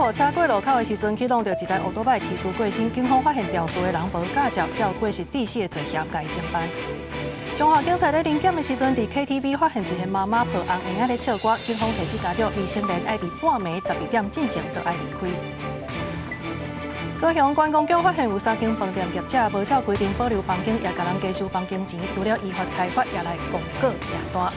護車過路口的時陣，去挵著一台烏多擺騎師過身，警方發現肇事的人無駕照，照過失致死的罪嫌共伊偵辦。彰化警察咧臨檢的時陣，佇 KTV 發現一个媽媽抱紅嬰仔咧唱歌，警方提醒家長未成年愛佇半暝十二點進前就愛離開。高雄觀光局發現有三間飯店業者無照規定保留房間，也共人加收房間錢，除了依法開罰，也來公告罰單。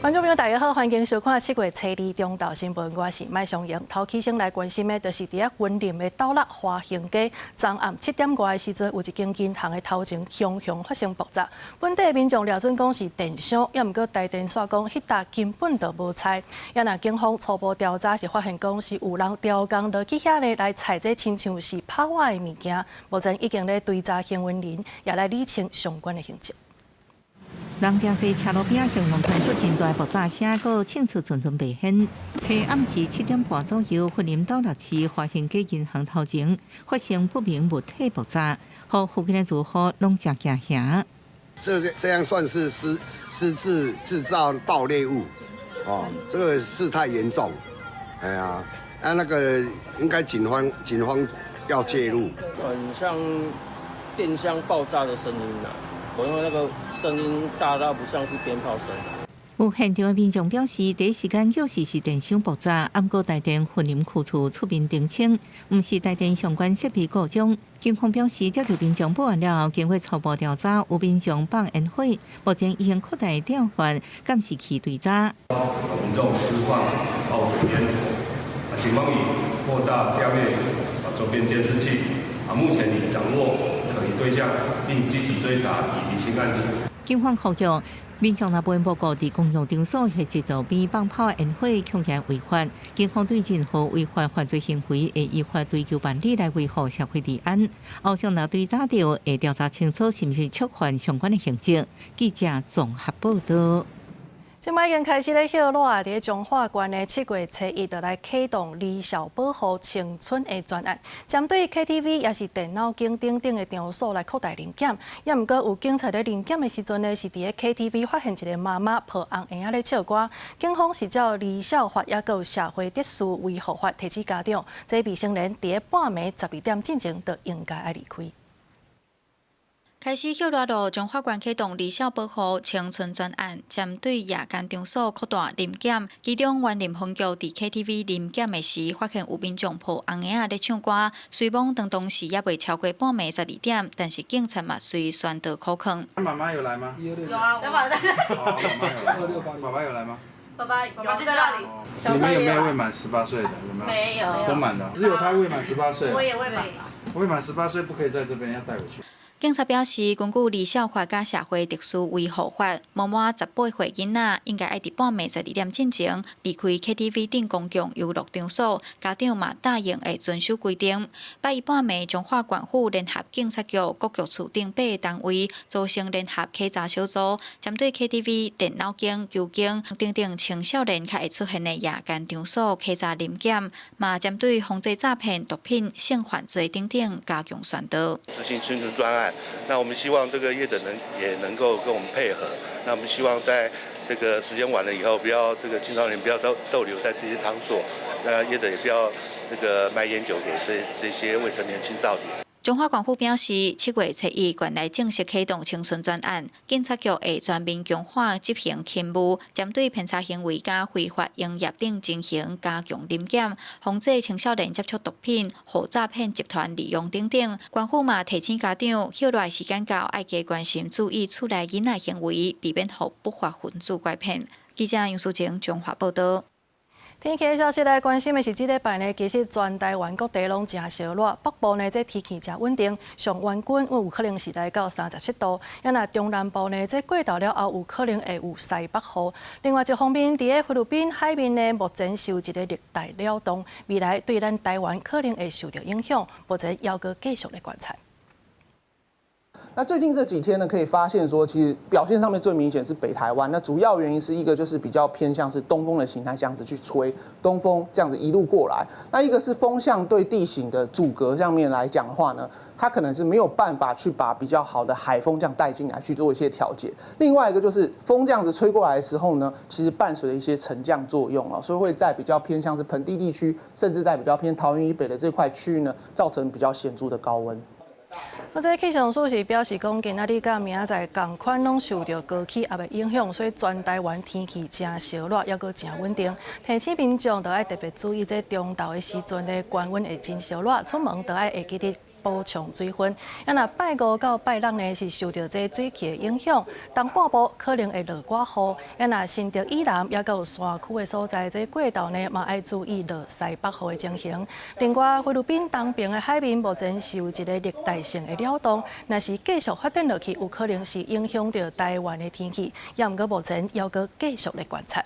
觀眾朋友，大家好，歡迎收看七月初二中晝新聞，我是麥尚瑩。頭起先來關心的，就是佇雲林的斗六華興街，昨暗七點外的時陣，有一間銀行的頭前雄雄發生爆炸。本地民眾掠準講是電箱，也毋過台電煞講，彼搭根本就無拆。也若警方初步調查是發現講是有人調工落去遐呢來拆這親像是炮仔的物件。目前已經咧追查嫌疑人，也來理清相關的形跡。人誠濟車路邊雄雄傳出真大爆炸聲，閣槍出陣陣白煙。昨暗時七點半左右，雲林斗六市華興街銀行頭前發生不明物體爆炸，予附近的住戶攏誠驚嚇。這樣算是私自製造爆裂物，哦，這個事態嚴重，哎呀，啊那個應該警方要介入。很像電箱爆炸的聲音啊。因為那個聲音大到不像是鞭炮聲。有現場的民眾表示，第一時間確實是電箱爆炸，毋過台電雲林區處出面澄清，毋是台電相關設備故障。警方表示，接到民眾報案了後，經過初步調查，有民眾放煙火，目前已經擴大調換監視器追查。民眾施放爆竹煙火，警方已擴大調閱周邊監視器，目前已掌握可疑對象，並積極追查以釐清案情。警方呼籲民眾若袂報告佇公共場所或者路邊放炮煙火，恐嫌違法。警方對任何違法犯罪行為，會依法追究辦理來維護社會治安。後續若追查著，會調查清楚是毋是觸犯相關的刑責。記者綜合報道。這擺已經開始咧歇熱啊！佇彰化縣的七月初一就來啟動兒少保護青春的專案，針對 KTV 抑是電腦間等等的場所來擴大臨檢。也毋過有警察咧臨檢的時陣呢，是佇咧 KTV 發現一個媽媽抱紅嬰仔咧唱歌，警方是照兒少法抑閣有社會秩序維護法提醒家長，這未成年佇咧半暝十二點進前就應該愛離開。開始歇熱囉，彰化縣啟動兒少保護青春專案，針對夜間場所擴大臨檢。其中，員林分局佇 KTV 臨檢的時，發現有民眾抱紅嬰仔咧唱歌，雖罔當時猶未超過半暝十二點，但是警察嘛隨宣導口勸。媽媽有來嗎？有啊，媽媽有來。爸爸有來嗎？爸爸，爸爸就在那裡。你們有沒有未滿十八歲的？有沒有？沒有。都滿了，只有他未滿十八歲。我也未滿。未滿十八歲不可以在這邊，要帶回去。警察表示，根據兒少法佮社會秩序維護法，無滿十八歲囡仔應該愛佇半暝十二點進前離開 KTV 等公共遊樂場所，家長嘛答應會遵守規定。拜一半暝，彰化縣府聯合警察局各局處等八个單位組成聯合稽查小組，針對 KTV、電腦間、球間等等青少年較會出現的夜間場所稽查臨檢，嘛針對防制詐騙、毒品、性犯罪等等加強宣導。執行青春專案。那我們希望這個業者能也能夠跟我們配合。那我們希望在這個時間晚了以後，不要這個青少年不要逗留在這些場所。那業者也不要這個賣菸酒給這些未成年青少年。彰化縣府表示，七月初一，縣內正式啟動青春專案，警察局會全面強化執行勤務，針對騙財行為佮非法營業等情形加強臨檢，防止青少年接觸毒品、予詐騙集團利用等等。縣府嘛提醒家長，歇熱時間到，愛加關心注意厝內囡仔行為，避免予不法分子拐騙。記者楊淑靜彰化報道。天氣消息來關心的是，這禮拜呢，其實全台灣各地攏誠燒熱，北部呢，這天氣誠穩定，上懸溫有可能是來到三十七度。啊若中南部呢，這過晝了後有可能會有西北雨。另外一方面，佇咧菲律賓海面呢，目前受一個熱帶擾動，未來對咱台灣可能會受著影響，目前猶閣繼續咧觀察。那最近這幾天呢，可以發現說，其實表現上面最明顯是北台灣。那主要原因是一個就是比較偏向是東風的形態，這樣子去吹東風，這樣子一路過來。那一個是風向對地形的阻隔上面來講的話呢，它可能是沒有辦法去把比較好的海風這樣帶進來去做一些調節。另外一個就是風這樣子吹過來的時候呢，其實伴隨着一些沉降作用啊，所以會在比較偏向是盆地地區，甚至在比較偏桃園以北的這塊區域呢，造成比較顯著的高溫。那這氣象署是表示講，今仔日佮明仔載仝款攏受著高氣壓的影響，所以全台灣天氣誠燒熱，猶閣誠穩定。提醒民眾著愛特別注意，這中晝的時陣的高溫會真燒熱，出門著愛會記得補充水分。啊，若拜五到拜六呢，是受著這水汽的影響，東半部可能會落寡雨。啊，若新竹以南猶閣有山區的所在，這過晝呢嘛愛注意落西北雨的情形。另外，菲律賓東爿的海面目前是有一个熱帶性的擾動，若是繼續發展落去，有可能是影響著台灣的天氣。也毋過目前猶閣繼續咧觀察。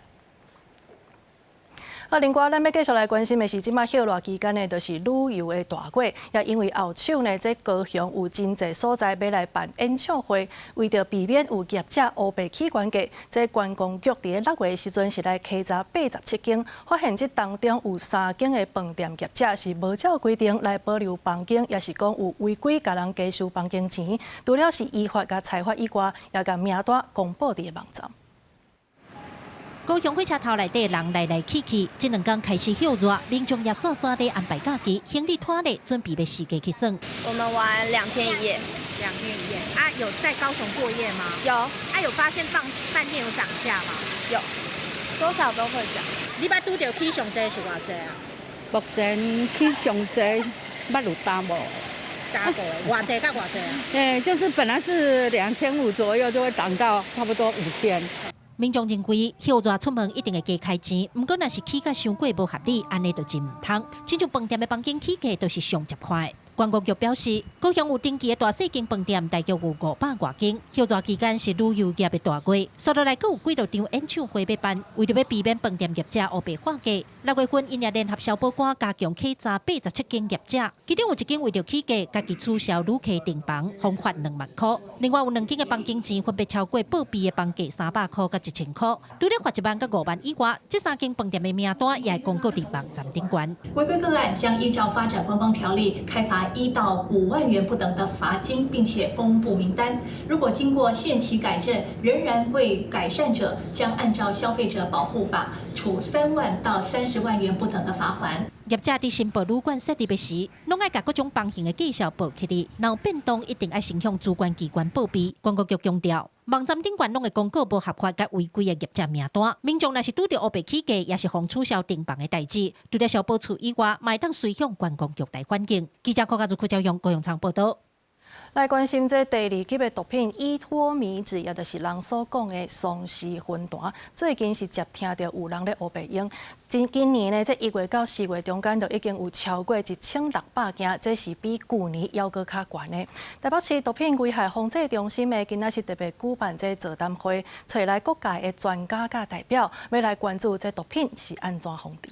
啊，另外，咱欲繼續來關心的是，這擺歇熱期間呢，就是旅遊的大月，也因為後手呢，這高雄有真濟所在欲來辦演唱會，為著避免有業者烏白起懸價，這觀光局佇咧6月的時陣是來稽查87間，發現這當中有3間的飯店業者是無照規定來保留房間，抑是講有違規共人加收房間錢，除了是依法共裁罰以外，也共名單公布佇網站。高雄火車頭內底人來來去去，這兩工開始歇熱，民眾也煞煞咧安排假期，行李拖咧，準備欲四界去耍。我們玩2天1夜， 2天1夜啊？有在高雄過夜嗎？有。啊，有發現飯店有漲價嗎？有，多少都會漲。你捌拄著起上濟是偌濟啊？目前起上濟，捌有 double。 double，偌濟佮偌濟啊？就是本來是2500左右，就會漲到差不多5000。民眾認為歇熱出門一定會加開錢，毋過若是起價傷過無合理，按呢就真毋通。親像飯店的房間起價都是上十塊。觀光局表示，高雄有登記的大細間飯店大約有500外間，歇熱期間是旅遊業的大月，紲落來閣有幾落場演唱會欲辦，為著欲避免飯店業者烏白喊價，6月份𪜶也聯合消保官加強稽查87間業者，其中有一間為著起價，家己取消旅客訂房，罰款2萬箍。另外有兩間的房間錢分別超過報備的房價300箍佮1000箍，除了罰1萬佮5萬以外，這三間飯店的名單也會公告佇網站頂懸。違規個案將依照發展觀光條例開罰1到5萬元不等的罰金，並且公布名單。如果經過限期改正仍然未改善者，將按照消費者保護法處3萬到30萬元不等的罰鍰。業者佇申報旅館設立的時，攏愛共各種房型的介紹報起來，若有變動一定愛先向主管機關報備。觀光局強調，網站頂懸攏會公告無合法佮違規的業者名單。民眾若是拄著烏白起價，抑是予取消訂房的代誌，除了消保處以外，嘛會當隨向觀光局來反映。記者柯家如、柯昭勇、高雄場報導。來關心這第二級的毒品依托咪酯，也就是人所講的喪屍魂彈。最近是接聽著有人咧烏白用。今年呢，這1月到4月中間就已經有超過1600件，這是比舊年猶閣較懸的。台北市毒品危害防制中心呢，今仔是特別舉辦這座談會，揣來各界的專家佮代表，欲來關注這毒品是按怎防治。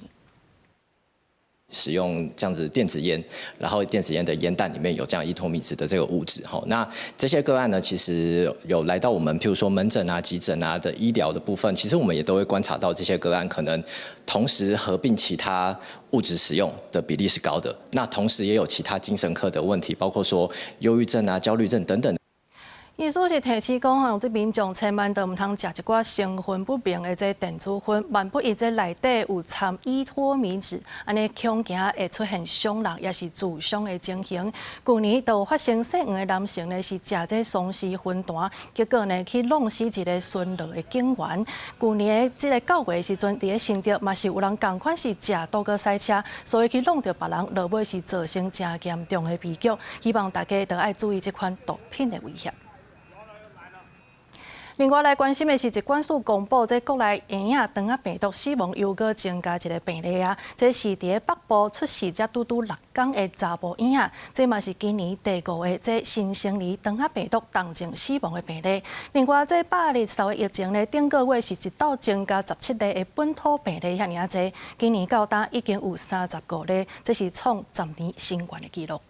使用這樣子電子菸，然後電子菸的菸彈裡面有這樣依托咪酯的這個物質，哈，那這些個案呢，其實有來到我們，譬如說門診啊、急診啊的醫療的部分，其實我們也都會觀察到這些個案可能同時合併其他物質使用的比例是高的，那同時也有其他精神科的問題，包括說憂鬱症啊、焦慮症等等。醫師是提醒講吼，這民眾千萬都毋通食一寡成分不明的這電子薰，萬不伊這內底有摻依托咪酯，按呢恐驚會出現傷人抑是自傷的情形。舊年就有發生姓黃的男性呢，是食這喪屍魂彈，結果呢去弄死一个巡邏的警員。舊年的這个9月的時陣，佇咧新竹嘛是有人仝款是食毒閣駛車，所以去弄著別人，落尾是造成誠嚴重的悲劇。希望大家都愛注意這款毒品的威脅。另外來關心的是，疾管署公布，這國內嬰仔腸仔病毒死亡又閣增加一个病例啊！這是佇咧北部出世才拄拄6工的查埔嬰仔，這嘛是今年第五个這新生兒腸仔病毒重症死亡的病例。另外，這百日受的疫情呢，頂個月是一度增加17例的本土病例遐爾仔濟，今年到今已經有35例，這是創10年新懸的紀錄。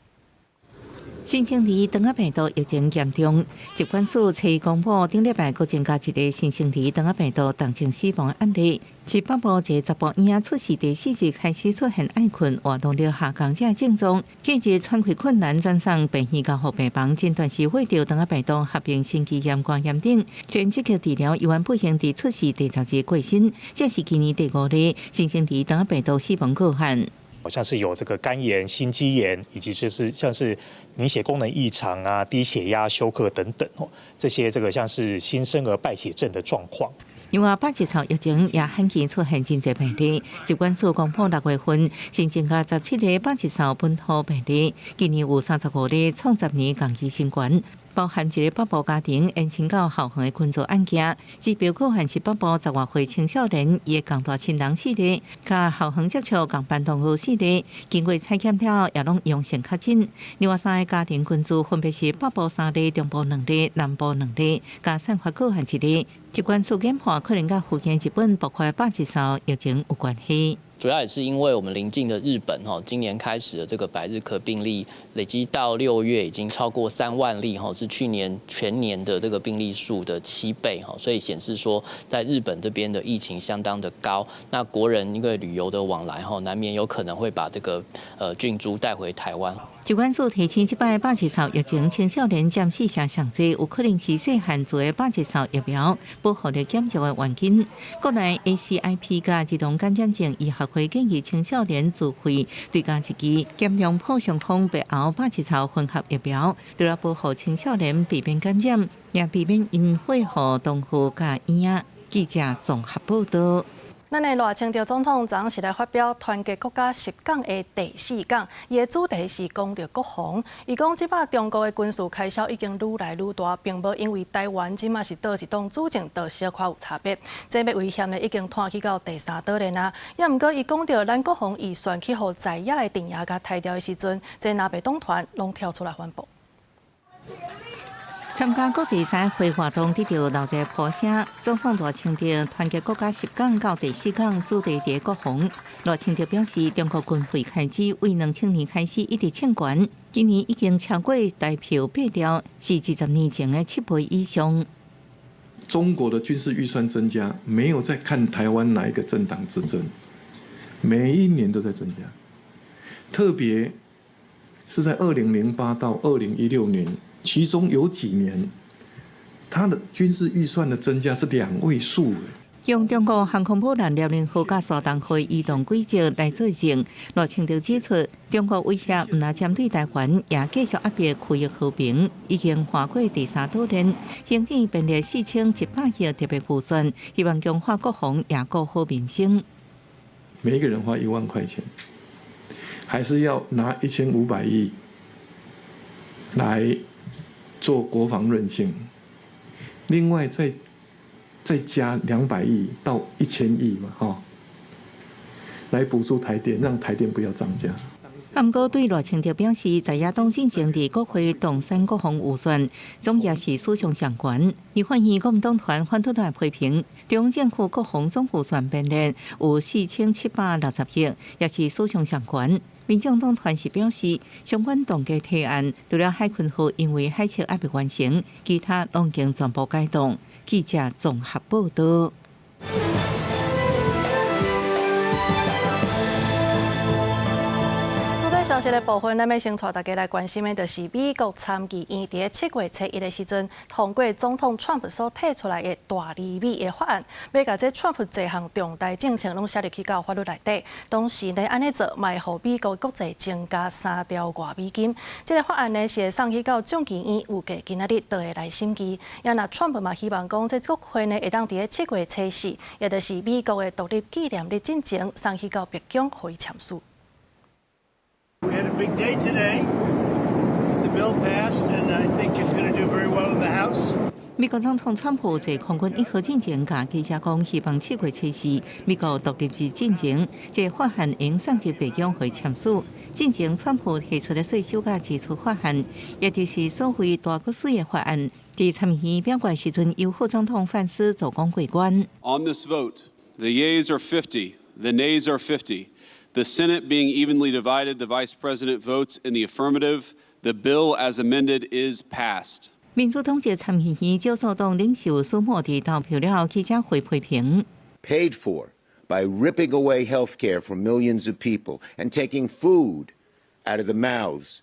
新生兒腸仔病毒疫情嚴重，疾管署初公布頂禮拜閣增加一个新生兒腸仔病毒重症死亡案例，是北部一个查埔嬰仔出世第四日開始出現愛睏、活動力下降這个症狀，隔日喘氣困難，轉送病院加護病房，診斷是血著腸仔病毒合併心肌炎、肝炎等，經積極治療，猶原不幸佇出世第十日過身，這是今年第五例新生兒腸仔病毒死亡個案。好像是有這個肝炎、心肌炎，以及就是像是凝血功能異常啊、低血壓、休克等等哦，這些這個像是新生兒敗血症的狀況。另外，百日嗽疫情也罕見出現真濟病例，疾管署公布六月份新增加17个百日嗽本土病例，今年有35例創10年同期新高，包含一个北部家庭延伸到校園的群組案件，指標個案是北部十外歲青少年，伊的仝大親人四个，佮校園接觸仝班同學四个，經過採檢了也攏陽性確診。另外三个家庭群組分別是北部三例、中部兩例、南部兩例，加散發個案一例。疾管署研判可能佮福建日本爆發百日嗽疫情有關係。主要也是因為我們鄰近的日本，今年開始的這個百日咳病例累積到6月已經超過3萬例，是去年全年的這個病例數的7倍，所以顯示說在日本這邊的疫情相當的高。那國人因為旅遊的往來，難免有可能會把這個菌株帶回台灣。疾管署提醒，這擺百日嗽疫情青少年佔四成上濟，有可能是細漢注的百日嗽疫苗保護力減弱的原因。國內 ACIP 佮兒童感染症醫學會建議青少年自費追加一劑減量破傷風白喉百日嗽混合疫苗，除了保護青少年避免感染，也避免𪜶禍予同學佮嬰仔。記者綜合報道。咱的賴清德總統昨昏是來發表團結國家十講的第四講，伊的主題是講著國防。伊講這擺中國的軍事開銷已經愈來愈大，並無因為台灣這馬是佗一黨主政，就小可有差別。這欲威脅呢已經拖去到第三島鏈啊。也毋過伊講著咱國防預算去予在野的陣營共刣掉的時陣，這藍白黨團攏跳出來反駁。參加國際賽會活動，得著鬧熱破聲。總統賴清德團結國家十講到第四講主題佇國防。賴清德表示，中國軍費開支為2000年開始一直衝懸，今年已經超過台票八兆，是20年前的7倍以上。中國的軍事預算增加，沒有在看台灣哪一個政黨執政，每一年都在增加，特別是在2008到2016年。其中有幾年，他的軍事預算的增加是兩位數。用中國航空母艦遼寧號佮山東號移動軌跡來作證，賴清德指出，中國威脅毋但針對台灣，也繼續壓迫區域和平，已經跨過第三島鏈，行政編列4100億特別預算，希望強化國防，也顧好民生。每一個人花1萬塊錢，還是要拿1500億來做國防韌性，另外再加200億到1000億嘛，哈，來補助台電，讓台電不要漲價。毋過對賴清德表示，在野黨進前佇國會動刪國防預算，總也是史上上懸。立法院國民黨團反對團批評，中央政府國防總預算編列有4760億，也是史上上懸。民眾黨團是表示，相關動議提案，除了海鯤號因為海測猶未完成，其他攏已經全部解凍。記者綜合報道。消息的部分，咱欲先帶大家來關心的，就是美國參議院佇7月初一的時陣，通過總統川普所提出來的大離美的法案，欲共這川普這項重大政策攏寫入去到法律內底。同時呢，按呢做，嘛會予美國國債增加3兆外美金。這个法案呢，是會送去到眾議院，預計今仔日就會來審議。也若川普嘛希望講，這國會呢會當佇7月初四，也就是美國的獨立紀念日進前，送去到白宮予伊簽署。 We had a big day today. The bill passed, and I think it's going to do very well in the House. 美國總統川普坐空軍一號進前，共記者講，希望7月初四美國獨立日進前，這法案會送入白宮予伊簽署。進前，川普提出的稅收佮支出法案，也就是所謂大國稅的法案，佇參議院表決時陣，由副總統范斯助攻過關。 On this vote, the yeas are 50, the nays are 50. The Senate being evenly divided, the Vice President votes in the affirmative. The bill as amended is passed. 民主黨籍參議院少數黨領袖舒默佇投票了後，記者會批評。 Paid for by ripping away health care from millions of people and taking food out of the mouths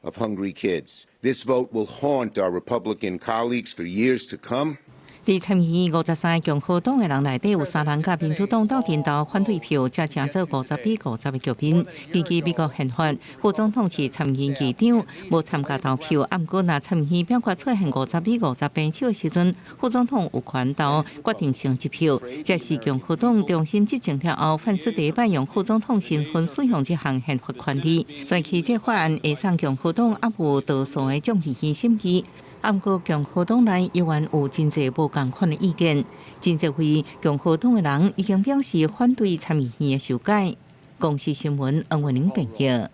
of hungry kids. This vote will haunt our Republican colleagues for years to come. 佇參議院53个共和黨的人內底，有三人佮民主黨鬥陣投反對票，才成做50比50的局面。根據美國憲法，副總統是參議院議長，無參加投票。毋過，若參議院表決出現50比50平手的時陣，副總統有權投決定性一票。這是共和黨重新執政了後，范斯第一擺用副總統身份使用這項憲法權利。選舉這法案會送共和黨猶有多數的眾議院審議。毋過共和黨內依然有真濟無仝款的意見，真濟位共和黨的人已經表示反對參議院的修改。公視新聞黃文玲編譯。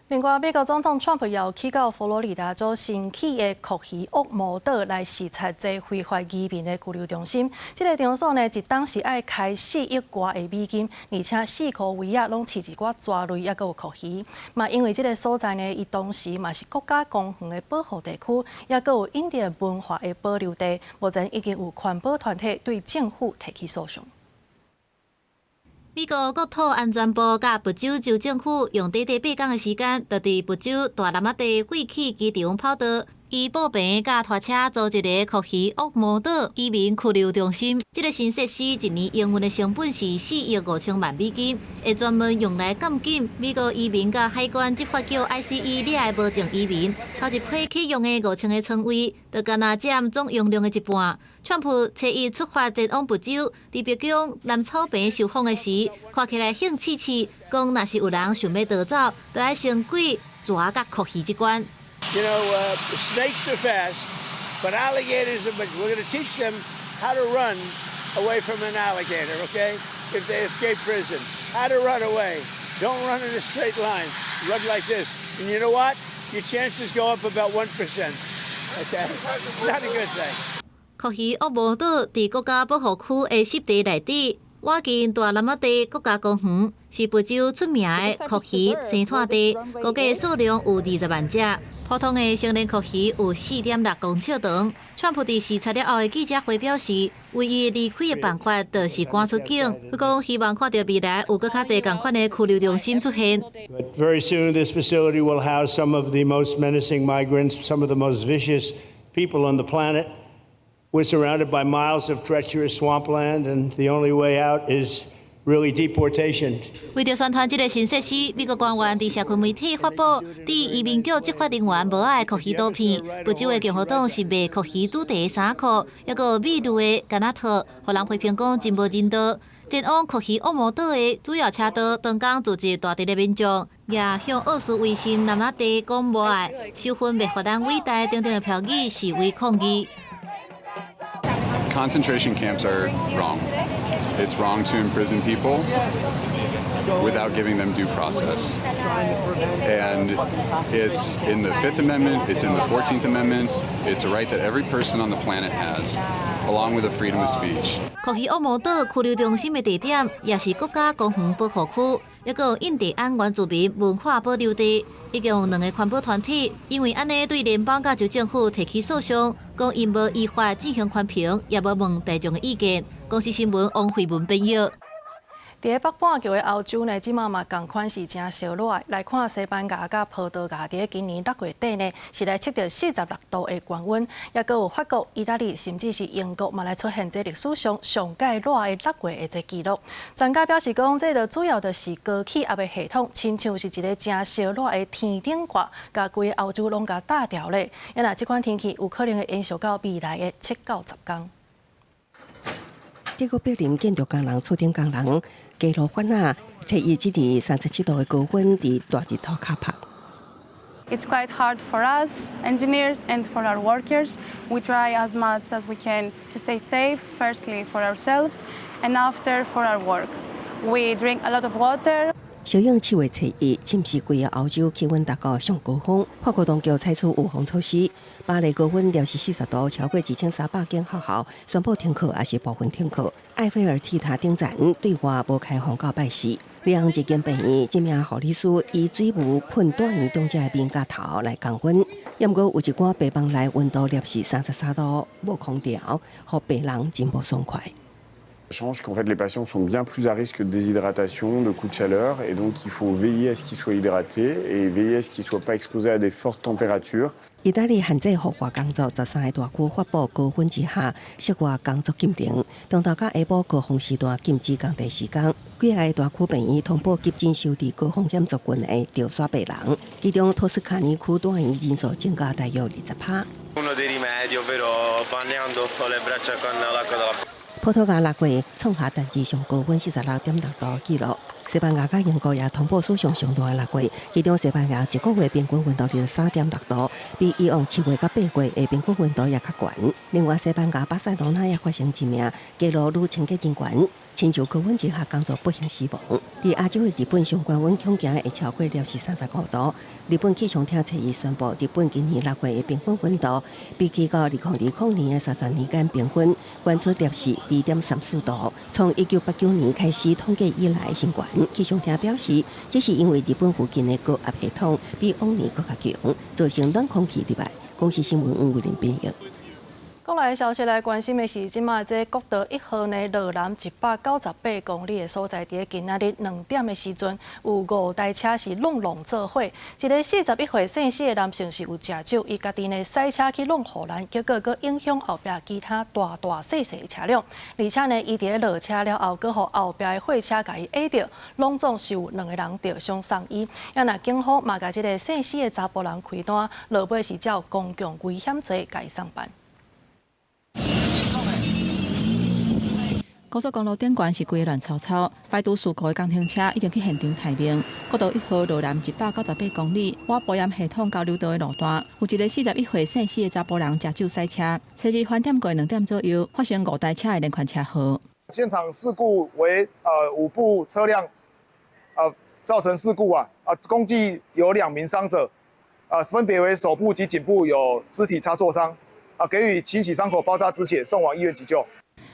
另外，美國總統川普又去到佛羅里達州新起的蛞蝓惡魔島來視察這非法移民的拘留中心。這个場所呢，一冬是愛開4億外的美金，而且四箍圍仔攏飼一寡蛇類，抑閣有蛞蝓。嘛，因為這个所在呢，伊同時嘛是國家公園的保護地區，抑閣有印第安文化的保留地。目前已經有環保團體對政府提起訴訟。美國國土安全部佮佛州州政府用短短8工的時間，就佇佛州大南仔地廢棄機場跑道，以步兵佮拖車組一个蛞蝓惡魔島移民拘留中心。這个新設施一年營運的成本是4億5千萬美金，會專門用來監禁美國移民佮海關執法局 ICE 掠的無證移民。頭一批啟用的5000个床位，就敢若佔總容量的一半。川普初一出發前往佛州，佇白宮南草坪受訪的時，看起來興刺刺，講若是有人想欲逃走，就愛先過蛇佮蛞蝓這關。 Snakes are fast, but alligators are. We're going to teach them how to run away from an alligator. Okay, if they escape prison, how to run away. Don't run in a straight line. Run like this. And you know what? Your chances go up about 1%. Okay, not a good thing. 蛞蝓惡魔島佇國家保護區的濕地內底，倚近大南仔地國家公園，是佛州出名的蛞蝓生態地，估計數量有20萬隻。普通的成年蛞蝓有4.6公尺長。川普佇視察了後的記者會表示，唯一離開的辦法就是趕出境。伊講希望看著未來有閣較濟仝款的拘留中心出現。 But very soon, this facility will house some of the most menacing migrants, some of the most vicious people on the planet. We're surrounded by miles of treacherous swampland, and the only way out is really deportation. 為著宣傳這个新設施，美國官員佇社群媒體發布，對移民局執法人員無愛的蛞蝓圖片。佛州的共和黨是賣蛞蝓主題的衫褲，抑閣有美麗的柑仔套，予人批評講真無人道。前往蛞蝓惡魔島的主要車道，當工聚集大陣的民眾，也向奧斯維辛南仔地講無愛收分滅法人偉大等等的標語示威抗議。 Concentration camps are wrong. It's wrong to imprison people without giving them due process. And it's in the Fifth Amendment, it's in the 14th Amendment, it's a right that every person on the planet has, along with the freedom of speech. 蛞蝓惡魔島拘留中心的地點，也是國家公園保護區，抑閣有印第安原住民文化保留地。已經有兩个環保團體因為按呢對聯邦佮州政府提起訴訟，講𪜶無依法進行環評，也無問大眾的意見。公視新聞王慧文編譯。佇咧北半球的歐洲呢，這馬嘛仝款是誠燒熱。來看西班牙佮葡萄牙，佇咧今年6月底呢，是來測著46度的高溫，抑閣有法國、意大利，甚至是英國嘛來出現這歷史上上蓋熱的6月的這記錄。專家表示講，這著主要就是高氣壓的系統，親像是一个誠燒熱的天頂蓋，共規个歐洲攏共罩牢咧。啊若這款天氣有可能會延續到未來的7到10工。德國柏林建築工人、厝頂工人街路翻啊，初一這日37度的高溫，佇大日頭跤曬。 It's quite hard for us engineers and for our workers. We try as much as we can to stay safe, firstly for ourselves and after for our work. We drink a lot of water. 小應7月初一，侵襲規个歐洲氣溫達到上高峰。法國當局採取預防措施，巴黎高溫攝氏40度，超過1300間學校宣布停課，抑是部分停課。埃菲爾鐵塔頂層對外無開放到拜四。兩一間病院，這名護理師以水霧噴住院長者的面頰頭來降溫。毋過有一寡病房內溫度攝氏33度，無空調，予病人真無爽快。 Change qu'en fait les patients sont bien plus à risque de déshydratation, de coups de chaleur, et donc il faut veiller à ce qu'ils soient hydratés et veiller à ce qu'ils soient pas exposés à des fortes températures. 意大利限制戶外工作，13個大區發布高溫之下室外工作禁令，中晝佮下晡高峰時段禁止工作時間。幾个大區病院通報急診收治高風險族群的著痧病人，其中托斯卡尼區住院人數增加大約20%。葡萄牙6月創下單日上高溫46.6度紀錄。西班牙佮英國也通報史上上熱的6月，其中西班牙一個月平均溫度23.6度，比以往7月佮8月的平均溫度也較懸。另外，西班牙巴塞羅那也發生一名街路女清潔人員，親像高溫之下工作不幸死亡。佇亞洲的日本上懸溫恐驚會超過攝氏35度。日本氣象廳初一宣布，日本今年6月的平均溫度比起到2020年的30年間平均懸出攝氏2.34度，從1989年開始統計以來新懸。氣象廳表示，這是因為日本附近的高壓系統比往年閣較強，造成暖空氣入來。公視新聞黃慧玲編譯。國內消息來關心的是，這馬這國道1號呢，羅南198公里的所在，佇今仔日2點的時陣，有5台車是挵挵做伙。一个41歲姓施的男性是有食酒，伊家己呢駛車去挵護欄，結果閣影響後壁其他大大細細的車輛。而且呢，伊佇咧落車了後，閣予後壁的貨車共伊壓著，攏總是有兩个人著傷送醫。啊，若警方嘛共這个姓施的查埔人開單，落尾是照公共危險罪共伊送辦。高速公路頂懸是規个亂糟糟，排除事故的工程車已經去現場待命。國道1號羅南198公里，瓦埔鹽系統交流道的路段，有一个41歲姓施的查埔人食酒駛車，初二翻點過2點左右，發生5台車的連環車禍。現場事故為5部車輛，造成事故啊，共計有2名傷者，分別為手部及頸部有肢體擦挫傷，給予清洗傷口、包紮止血，送往醫院急救。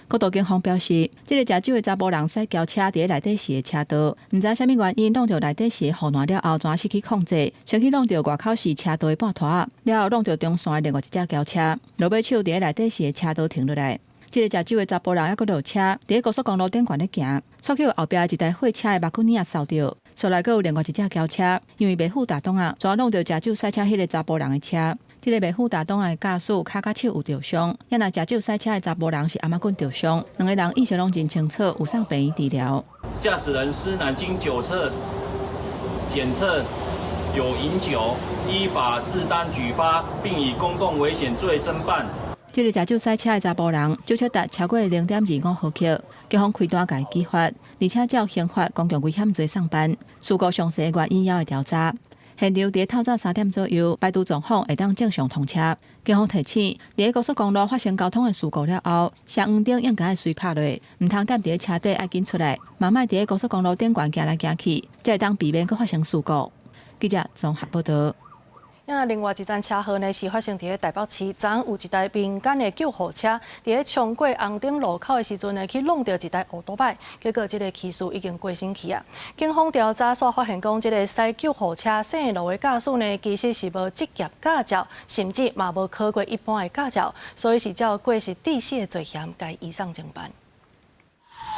國道警方表示，這个食酒的查埔人駛轎車佇咧內底市的車道，毋知啥物原因挵著內底市的護欄了後，怎失去控制，先去挵著外口市車道的半拖，了後挵著中線的另外一隻轎車，落尾手佇咧內底市的車道停落來。這个食酒的查埔人猶閣落車，佇咧高速公路頂懸咧行，煞去予後壁一台貨車的目棍仔掃著，紲來閣有另外一隻轎車，因為袂赴踏擋仔，怎挵著食酒駛車彼个查埔人的車。這个袂赴踏擋仔的駕駛跤佮手有著傷，也若食酒駛車的查埔人是頷仔棍著傷，兩个人意識攏真清楚，有送病院治療。駕駛人施乃經酒測檢測有飲酒，依法自單舉發，並以公共危險罪偵辦。這个食酒駛車的查埔人，酒測值超過0.25毫克，警方開單共伊舉發，而且照刑法公共危險罪送辦。事故詳細原因猶會調查。現場佇透早3點左右，排除狀況會當正常通車。警方提醒，佇高速公路發生交通的事故了後，雙黃燈應該愛隨拍落，毋通踮佇咧車底愛緊出來，嘛莫佇咧高速公路頂懸行來行去，才會當避免閣發生事故。記者綜合報道。啊，另外一宗車禍呢，是發生佇咧台北市，昨昏有一台民間的救護車，佇咧衝過紅燈路口的時陣呢，去挵著一台歐多擺，結果這个騎士已經過身去啊。警方調查煞發現講，這个駛救護車駛路的駕駛呢，其實是無職業駕照，甚至嘛無考過一般的駕照，所以是照過失致死的罪嫌，共移送偵辦。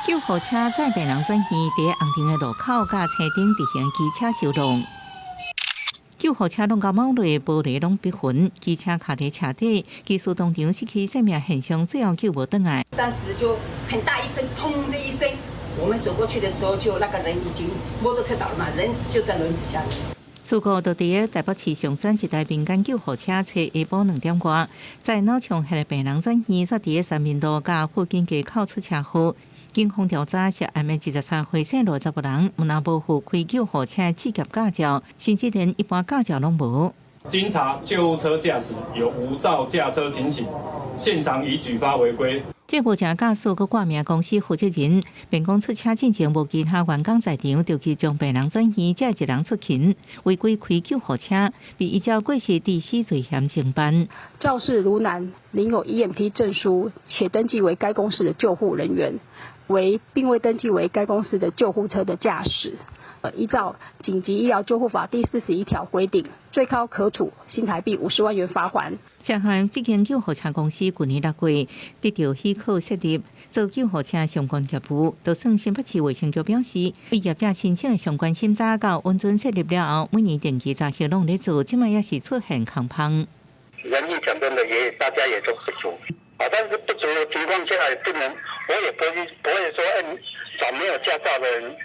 救護車載病人轉院，佇紅燈的路口，佮青燈直行機車相挵。救護車挵到貓內玻璃攏逼痕，機車卡佇車底，騎士當場失去生命現象，最後救無轉來。當時就很大一聲，砰的一聲，我們走過去的時候，就那個人已經摩托車倒了嘛，人就在輪子下面。事故就佇咧台北市松山一台民間救護車，下晡2點外，載腦腸血的病人轉院，煞佇咧三民路佮附近街口出車禍。警方調查，涉案的23歲姓羅查埔人，毋但無赴開救護車的職業駕照，甚至連一般駕照攏無。經查救護車駕駛有無照駕車情形，現場已舉發違規。這無證駕駛閣掛名公司負責人，辯講出車進前無其他員工在場，就去將病人轉院，才一人出勤，違規開救護車，被依照過失致死罪嫌偵辦。肇事盧男領有 EMT 證書，且登記為該公司的救護人員，惟並未登記為該公司的救護車的駕駛。依照緊急醫療救護法第41條規定，最高可處新台幣50萬元罰鍰。涉案這間救護車公司舊年6月得到許可設立做救護車相關業務，就算新北市衛生局表示，對業者申請的相關審查到允准設立了後，每年定期查核攏咧做，這擺也是出現空縫。人力講真的也大家也都不足啊，但是不足的情況下也不能，我也不會說，找沒有駕照的人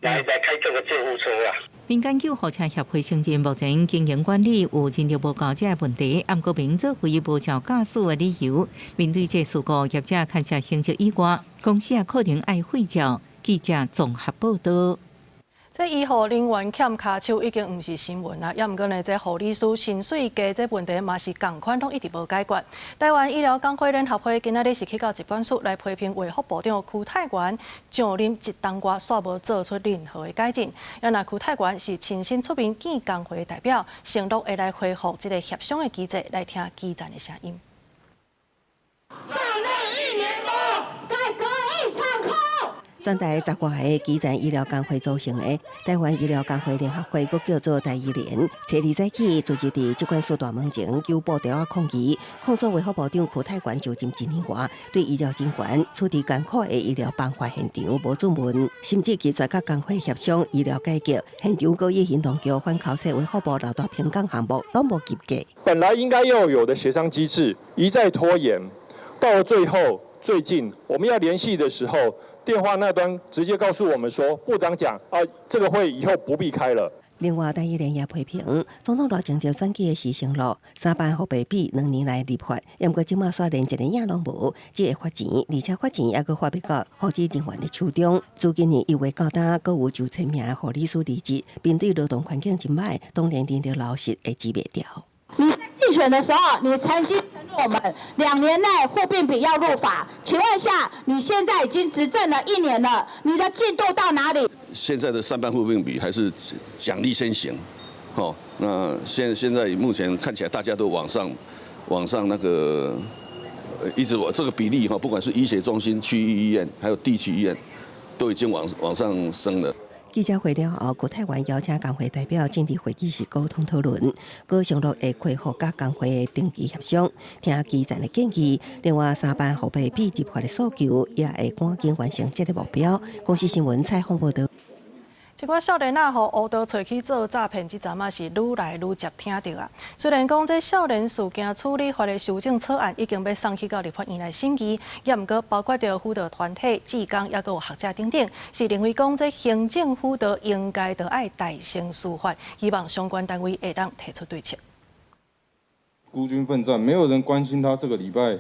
來開這個救護車啊。民間救護車協會承認，目前經營管理有認定無夠這個問題，毋過明做會無照駕駛的理由。面對這事故，業者牽涉刑責以外，公司也可能愛廢照。記者綜合報道。這醫護人員欠跤手已經毋是新聞啦，抑毋過呢，這護理師薪水低這問題嘛是仝款，攏一直無解決。台灣醫療工會聯合會今仔日是去到疾管署來批評衛福部長邱泰源上任一冬外，煞無做出任何的改進。啊若邱泰源是親身出面見工會代表，承諾會來恢復這個協商的機制，來聽基層的聲音。上任一年多，改革一場空。全台10外个基層醫療工會組成的台灣醫療工會聯合會，閣叫做台醫聯，初二早起，就佇疾管署大門前揪布條仔抗議，控訴衛福部長邱泰源就任一年外，對醫療人員處置艱苦的醫療崩壞現場無主問，甚至拒絕佮工會協商醫療改革，現場閣以行動橋反口說衛福部六大評鑑項目攏無及格。本來應該要有的協商機制一再拖延，到了最後，最近我們要聯繫的時候，電話那端直接告訴我們說，部長講啊，這個會以後不必開了。另外，台醫聯也批評總統賴清德選舉的時承諾三班護病比2年內立法，毋過這馬煞連一个影攏無，只會罰錢，而且罰錢猶閣發袂到護理人員的手中。自今年1月到今，閣有9000名的護理師離職，面對勞動環境真歹，當然人力流失會擠袂牢。你在競選的時候，你曾經承諾我們2年內護病比要入法，請問一下，你現在已經執政了一年了，你的進度到哪裡？現在的三班護病比還是獎勵先行，哦，那現在目前看起來大家都往上那個，一直往這個比例哈，不管是醫學中心、區域醫院，還有地區醫院，都已經往上升了。記者會了後，邱泰源邀請工會代表進入會議室溝通討論，閣承諾會恢復佮工會的定期協商，聽基層的建議。另外，三班護病比立法的訴求，也會趕緊完成這個目標。公視新聞採訪報導。這寡少年仔予烏道揣去做詐騙，這陣仔是愈來愈捷聽著啊。雖然講這少年事件處理法的修正草案已經欲送去到立法院來審議，也毋過包括著輔導團體、志工，抑閣有學者等等，是認為講這行政輔導應該著愛代先司法，希望相關單位會當提出對策。孤軍奮戰，沒有人關心他這個禮拜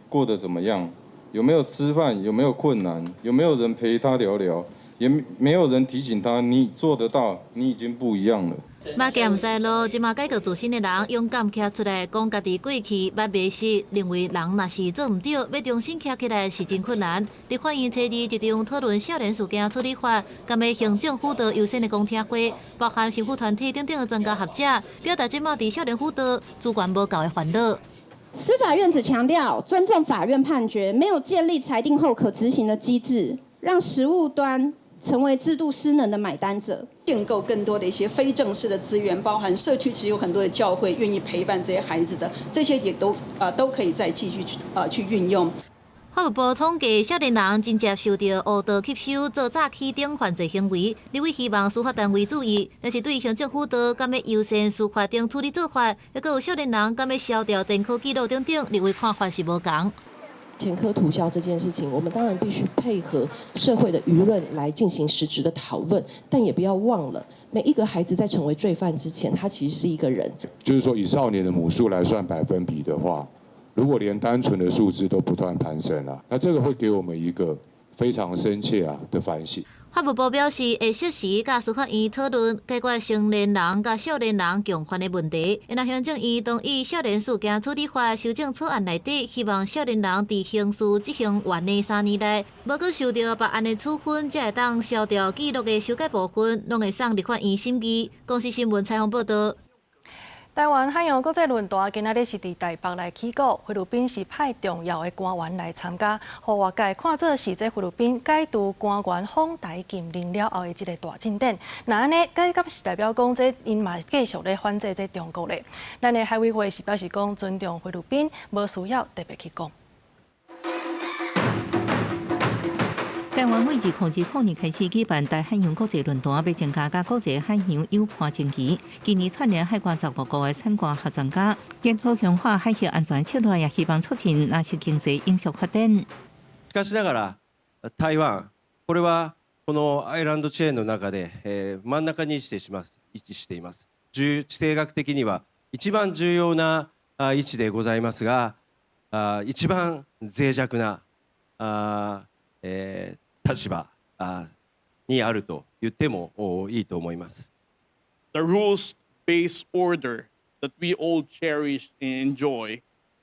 過得怎麼樣，有沒有吃飯，有沒有困難，有沒有人陪他聊聊。也沒有人提醒他，你做得到，你已經不一樣了。馬行毋知路，這馬改過自新的人勇敢徛出來講家己過去捌迷失，認為人若是做毋對，欲重新徛起來是真困難。立法院初二一場討論少年事件處理法，佮欲行政輔導優先的公聽會，包含社福團體等等的專家學者，表達這馬佇少年輔導資源無夠的煩惱。司法院只強調尊重法院判決，沒有建立裁定後可執行的機制，讓實務端成為制度失能的買單者。建構更多的一些非正式的資源，包含社區，其實有很多的教會願意陪伴這些孩子的，這些也都可以再繼續去運用。法務部統計，少年人真濟受著誤導吸收做詐欺等犯罪行為，立委希望司法單位注意，但是對行政輔導敢欲優先司法等處理做法，抑閣有少年人敢欲消掉前科記錄等等，立委看法是無仝。前科塗銷這件事情，我們當然必須配合社會的輿論來進行實質的討論，但也不要忘了，每一個孩子在成為罪犯之前，他其實是一個人。就是說，以少年的母數來算百分比的話，如果連單純的數字都不斷攀升了，那這個會給我們一個非常深切的反省。法務部表示，會適時佮司法院討論解決成年人佮少年人共犯的問題。若行政院同意少年事件處理法修正草案內底，希望少年人佇刑事執行完的3年內，無閣受著別案的處分，才會當銷掉記錄的修改部分，攏會送立法院審議。公視新聞採訪報導。台灣海洋國際論壇今仔日是佇台北來起鼓，菲律賓是派重要的官員來參加，予外界看做是這菲律賓解除官員訪台禁令了後的一个大進展。若按呢，這敢是代表講這𪜶嘛繼續咧反制這中國咧？咱的海委會是表示講尊重菲律賓，無需要特別去講。台灣對2020年開始舉辦台海洋國際論壇，欲增加佮國際海洋友伴情誼。今年串聯海外15國的產官學專家，研討強化海峽安全策略，也希望促進藍色經濟永續發展。しかしながら、台灣、これはこのアイランドチェーンの中で、真ん中に位置してします、位置しています。地政学的には一番重要な位置でございますが、一番脆弱な立場にあると言ってもいいと思います。 The rules-based order that we all cherish and enjoy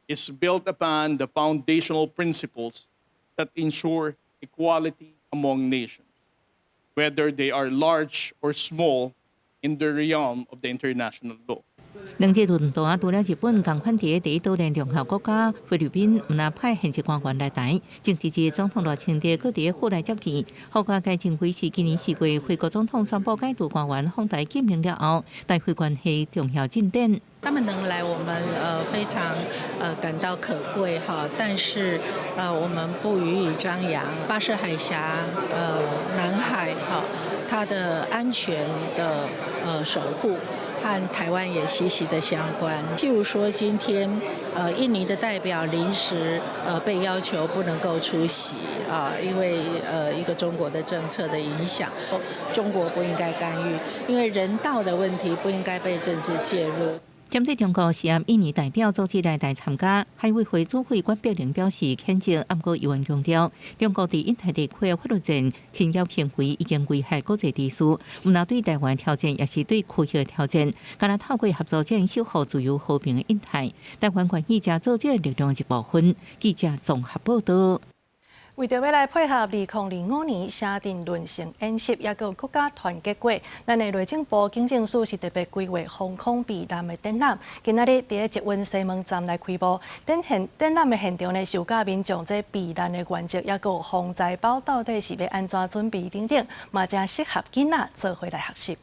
is built upon the foundational principles that ensure equality among nations, whether they are large or small in the realm of the international law. 兩日論壇除了日本仝款佇第一島鏈重要國家菲律賓，毋但派現職官員來台，前一日總統賴清德閣佇府內接見，予外界認為是今年4月菲國總統宣布解除官員訪台禁令了後，台菲關係重要進展。他們能來，我們非常感到可貴哈，但是我們不予以張揚。巴士海峽、南海哈，它的安全的守護和台灣也息息的相關。譬如說，今天印尼的代表臨時被要求不能夠出席啊，因為一個中國的政策的影響，中國不應該干預，因為人道的問題不應該被政治介入。針對中國是印尼代表組織來台參加，海委會主委管碧玲表示譴責，毋過猶原強調，中國佇印太地區的法律戰侵擾行為已經危害國際秩序，毋但對台灣挑戰，也是對區域的挑戰。敢若透過合作，才能守護自由和平的印太。台灣願意成做這个力量的一部分。記者綜合報導。為著欲來配合2025年城鎮崙成演習，抑閣有國家團結月，咱的內政部警政署是特別規劃防空避難的展覽。今仔日佇咧捷運西門站來開幕，展現展覽的現場呢，是有教民眾這避難的原則，抑閣有防災包到底是欲按怎準備等等，嘛誠適合囡仔做伙來學習。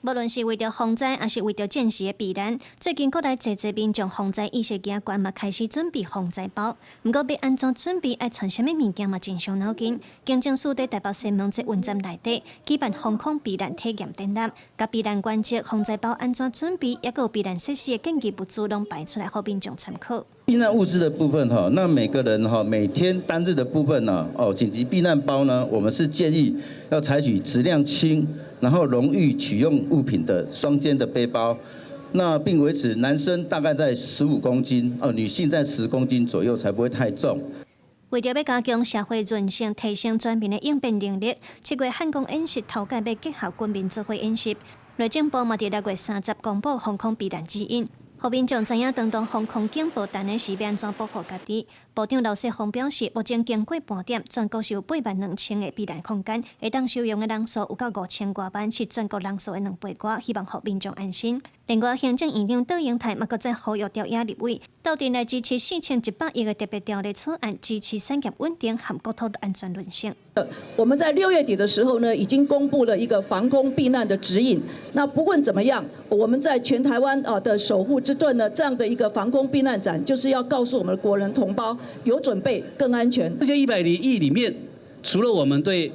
無論是為著防災，抑是為著戰時的避難，最近國內濟濟民眾防災意識加懸，嘛開始準備防災包。毋過欲按怎準備，愛揣啥物物件嘛，真傷腦筋。警政署佇台北西門捷運站內底舉辦防空避難體驗展覽，共避難原則、防災包按怎準備，抑閣有避難設施的建議物資，攏擺出來，予民眾參考。避難物資的部分哈，那每個人哈每天單日的部分呢，哦緊急避難包呢，我們是建議要採取質量輕，然後容易取用物品的雙肩的背包，那並維持男生大概在15公斤，哦女性在10公斤左右，才不會太重。為著欲加強社會韌性，提升全民的應變能力，7月漢光演習頭擺欲結合軍民做伙演習，內政部嘛佇6月30公布防空避難指引。予民眾知影，當當防空警報彈的時，欲按怎保護家己。部長劉世宏表示，目前經過盤點，全國是有8萬2千个避難空間，會當收容的人數有到5千外萬，是全國人數的2倍外，希望予民眾安心。另外，行政院長卓榮泰嘛閣再呼籲朝野立委鬥陣來支持4100億的特別條例草案，支持產業穩定和國土安全韌性。我們在6月底的時候呢，已經公布了一個防空避難的指引。那不管怎麼樣，我們在全台灣啊的守護之盾呢，這樣的一個防空避難展，就是要告訴我們的國人同胞，有準備更安全。4100億裡面，除了我們對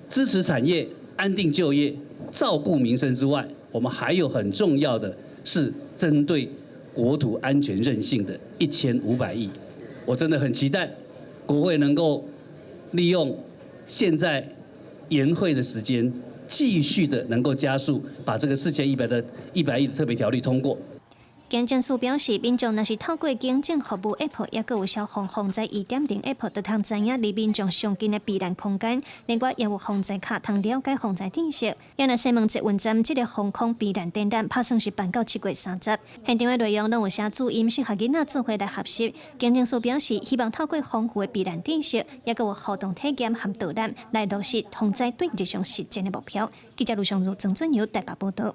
支持產業、安定就業、照顧民生之外，我們還有很重要的是針對國土安全韌性的1500億。我真的很期待國會能夠利用現在延會的時間，繼續的能夠加速把這個四千一百的一百億的特別條例通過。警政署表示，民眾若是透過警政服務 App，抑閣有消防防災2.0 App，就通知影離民眾上近的避難空間。另外，也有防災卡，通了解防災知識。也若西門捷運站這个防空避難展覽，拍算是辦到7月30。現場的內容攏有寫注音，適合囡仔做伙來學習。警政署表示，希望透過豐富的避難知識，抑閣有互動體驗和導覽，來落實防災對日常實踐的目標。記者盧尚如、曾俊尧台北報導。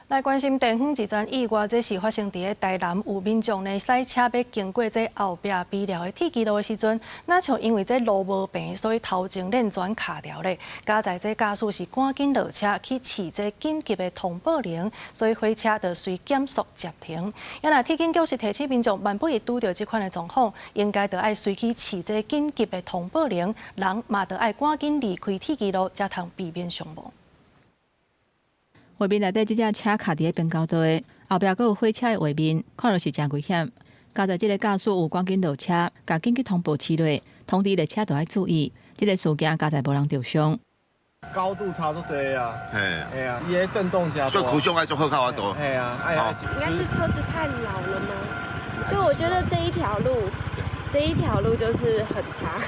來關心地方一桩意外，這是發生佇咧台南，有民眾呢駛車欲經過這後壁埤寮的鐵支路的時陣，若像因為這路無平，所以頭前輪轉卡牢咧。佳哉這駕駛是趕緊落車去試這緊急的通報鈴，所以火車就隨減速接停。啊若鐵警局是提醒民眾，萬不一拄著這款的狀況，應該著愛隨去試這緊急的通報鈴，人嘛著愛趕緊離開鐵支路，才通避免傷亡。畫面內底這隻車卡佇咧平交道的後壁，閣有火車的畫面，看落是誠危險。佳哉這个駕駛有趕緊落車，共緊急通報試落，通知列車著愛注意。這个事件佳哉無人著傷。高度差足濟啊！嘿，嘿啊，伊个震動誠大。所以苦胸愛做好較多。嘿啊，哎呀，應該是車子太老了嗎？就我覺得這一條路，這一條路就是很差。